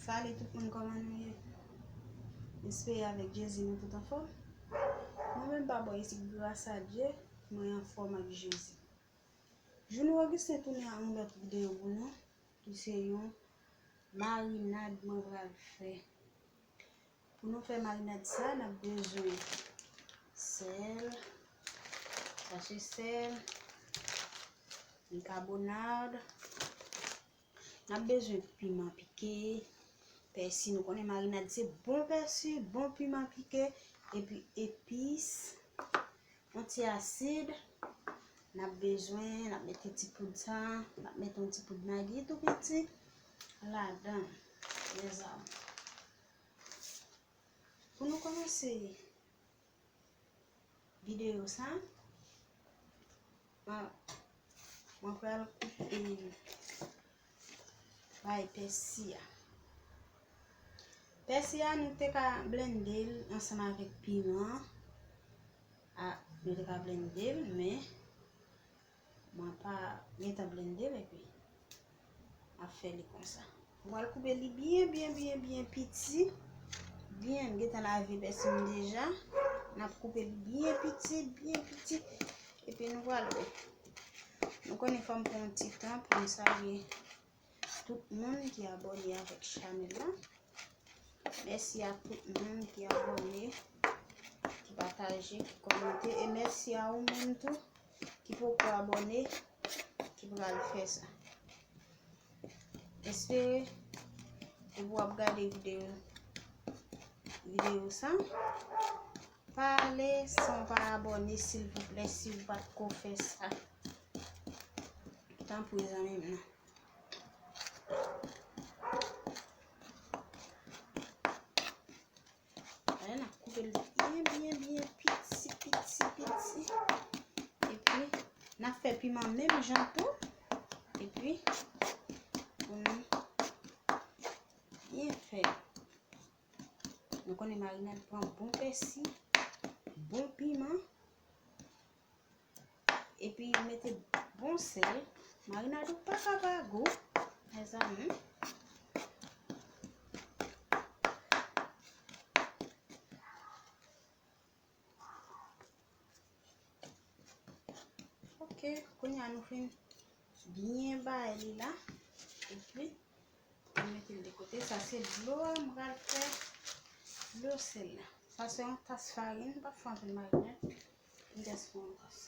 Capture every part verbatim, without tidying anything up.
Salut tout moun, kòman nou ye? M espere avèk Jezi nou tout anfòm. Mwen menm pa bò isit, gras a Dye, mwen anfòm ak Jezi. Journey Augustin tounen ak yon lòt videyo pou nou, ki se yon marinad mwen pral fè. Pou nou fè marinad sa, n ap bezwen sèl, sachè sèl, bikabonad, n ap bezwen piman pike, pèsi, nou konnen marinad se bon pèsi, bon piman pike, epi epis, yon ti asid, n ap bezwen, n ap mete ti poud sa, n ap mete yon ti poud magi tou piti ladan, mezanmi. Pou nou kòmanse videyo sa, mwen, mwen pral koupe bay pèsi a. Pèsi a, nou te ka blende l ansanm avèk piman an. A, nou te ka blende l, men mwen pa gentan blende l, epi m ap fè li konsa. Mwen pral koupe li byen, byen, byen, byen piti. Byen, m gentan lave pèsi m deja. N ap koupe li byen piti, byen piti. Epi nou pral wè. Nou konnen fò m pran yon ti tan pou m salye tout moun ki abòne avèk chanèl la. Mèsi a tout moun ki abòne, ki pataje, ki kòmante. E mèsi a ou menm tou ki poko abòne, ki pral fè sa. Espere depi w ap gade videyo, videyo sa, pa ale san w pa abòne, silvouplè, si w pa t ko fè sa. Tanpri, zanmi m nan. Alè, n ap koupe l byen, byen, byen piti, piti, piti. Epi, n ap fè piman menm jan tou. Epi, pou nou byen fè. Nou konnen marinad pran bon pèsi, bon piman. Epi mete bon sèl. Marinad ou pa ka pa gou, mezanmi. Ok, kounye a nou fin byen bay li la. Epi, mwen mete l de kote. Sa se dlo a, m pral fè dlo sèl la. Sa se yon tas farin, m pa fè anpil marinad. M just fè yon tas.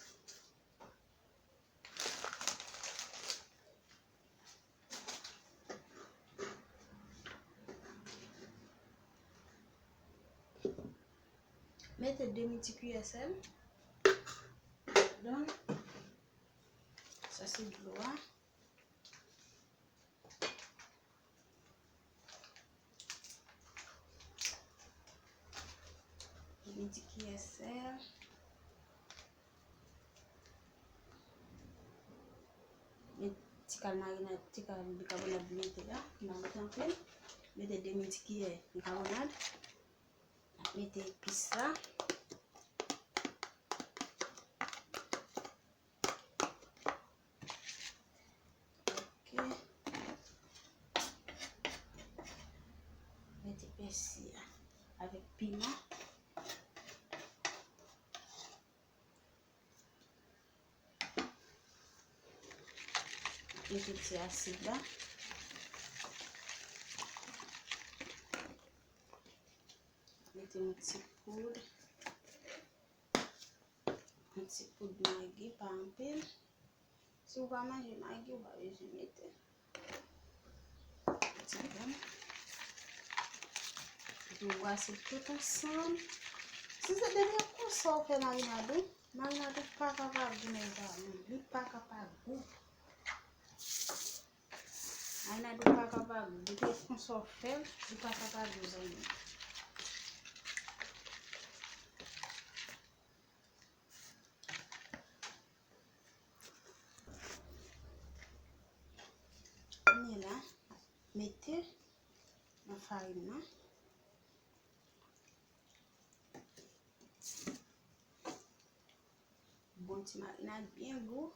Mete demi ti kiyè sèl. Donk, sa se dlo a. Demi ti kiyè sèl. Met ti kal marinad, ti kal bikabonat mete la. M pa mete anpil. Mete demi ti kiyè bikabonat. Mete epis la. Ok. Mete pèsi a avèk piman. Mete ti asid la. Mete yon ti poud. Yon ti poud magi, pa anpil. Si w pa manje magi, ou pa bezwen mete. Ti grenn. Epi w brase tout ansanm. Si se depi konsa w fè marinad ou, marinad ou pa ka pa gou, mezanmi. Li pa ka pa gou. Marinad ou pa ka pa gou. Depi konsa w fè l, li pa ka pa gou, zanmi. Kounye a la, mete nan farin nan. Bon ti marinad byen gou.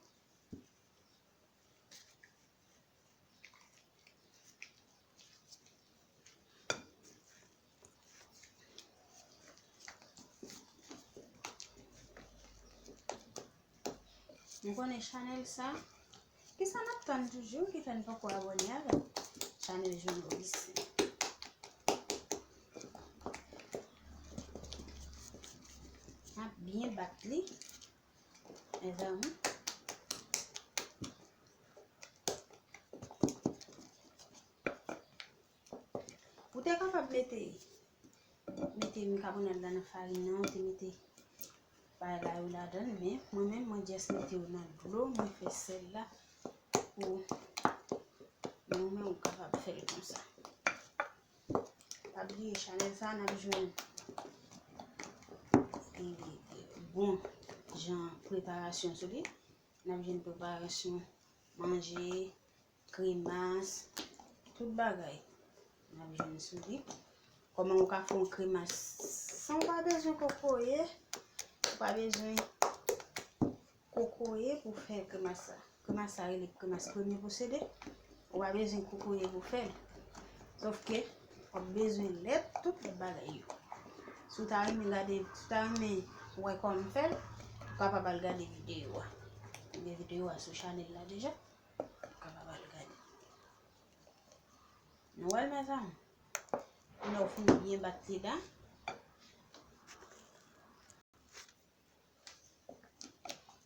Nou konnen chanèl sa. Kisa n ap tann toujou ki fè n poko abòne avèk chanèl Journaliste? N ap byen bat li, mezanmi. Ou te kapab mete, mete bikabonat la nan farin nan, ou te mete bagay la yo ladan l, men mwen menm, mwen just mete yo nan dlo, mwen fè sèl la pou, men ou menm ou kapab fè l konsa. Pa bliye, chanèl sa a, n ap jwenn, e, bon jan preparasyon sou li. N ap jwenn preparasyon manje, kremas, tout bagay n ap jwenn sou li. Kòman ou ka fè yon kremas san w pa bezwen kokoye, ou pa bezwen kokoye pou fè kremas sa. Kremas sa rele kremas premye posede. Ou pa bezwen kokoye pou fè l. Sòf ke w ap bezwen lèt, tout lòt bagay yo. Si w ta renmen gade, si w ta renmen wè kòman m fè l, ou kapab al gade videyo a. Gen videyo a sou chanèl la deja. Ou kapab al gade. Nou wè l, mezanmi. Lè w fin byen bat li la.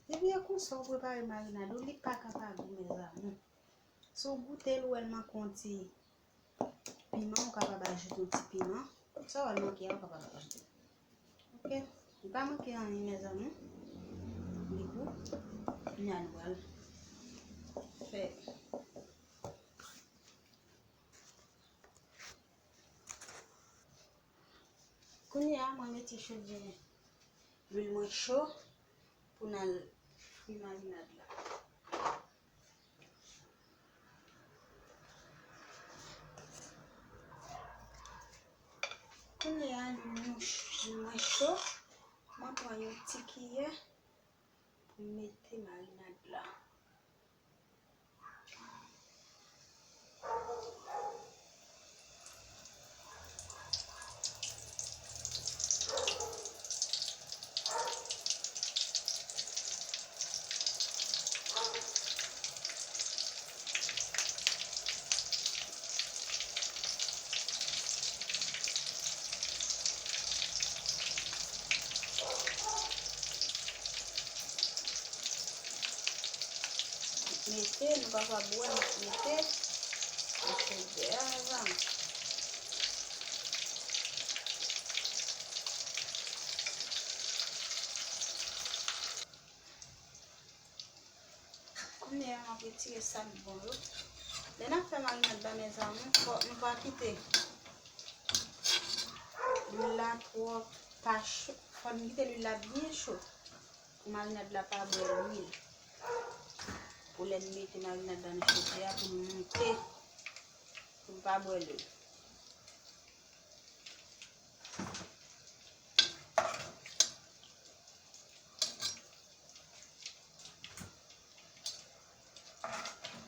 Depi e konsa w prepare marinad ou, li pa ka pa gou, mezanmi. Si w goute l, ou wè l manke yon ti piman, ou kapab ajoute yon ti piman. Sa w wè l manke a, ou kapab ajoute. Oke? Li pa manke anyen, mezanmi. Li gou. Kounye a nou pral fè. Kounye a, mwen mete chodyè lwil mwen cho pou n al fri marinad la. Kounye a, lwil mwen ch-, lwil mwen cho, mwen pran yon ti kiyè pou m mete marinad la. Mete, nou kapab wè, mete nan chodyè a, mezanmi. Kounye a, m ap retire sa k bon yo. Lè n ap fè marinad la, mezanmi, fò nou pa kite lwil la twò pa cho. Fò n kite lwil la byen cho pou marinad la pa bwè lwil. Pou lè n mete marinad la nan chodyè a, pou l moute, pou l pa bwè lwil.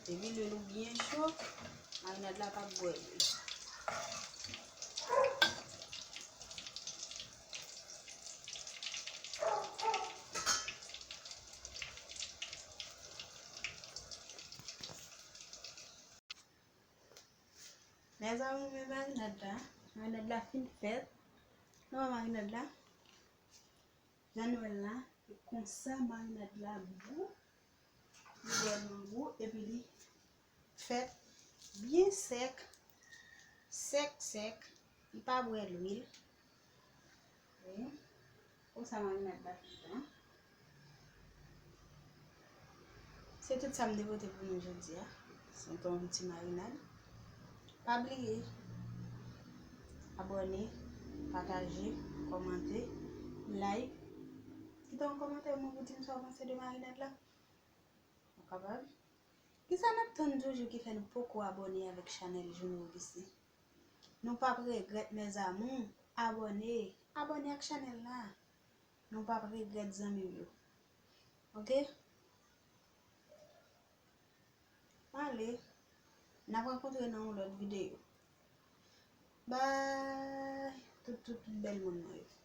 Depi lwil ou byen cho, marinad la p ap bwè lwil. Mezanmi, men marinad la. Marinad la fin fèt. Nou wè marinad la. Jan nou wè l la, e konsa marinad la gou. Li vrèman gou, epi li fèt byen sèk. Sèk, sèk. Li pa bwè lwil. Wi. Konsa marinad la fèt la. Se tout sa m te pote pou nou jodi a. Se yon ti marinad. Pa bliye abòne, pataje, kòmante, like. Kite yon kòmantè pou di m sa w panse de marinad la. Ou kapab. Kisa n ap tann toujou ki fè nou poko abòne avèk chanèl Journaliste? Nou p ap regrèt, mes amours. Abòne. Abòne ak chanèl la. Nou p ap regrèt, zanmi m yo. Oke? Ale. N ap rankontre nan yon lòt videyo. Bye. Tout, tout, tout bèl moun mwen yo.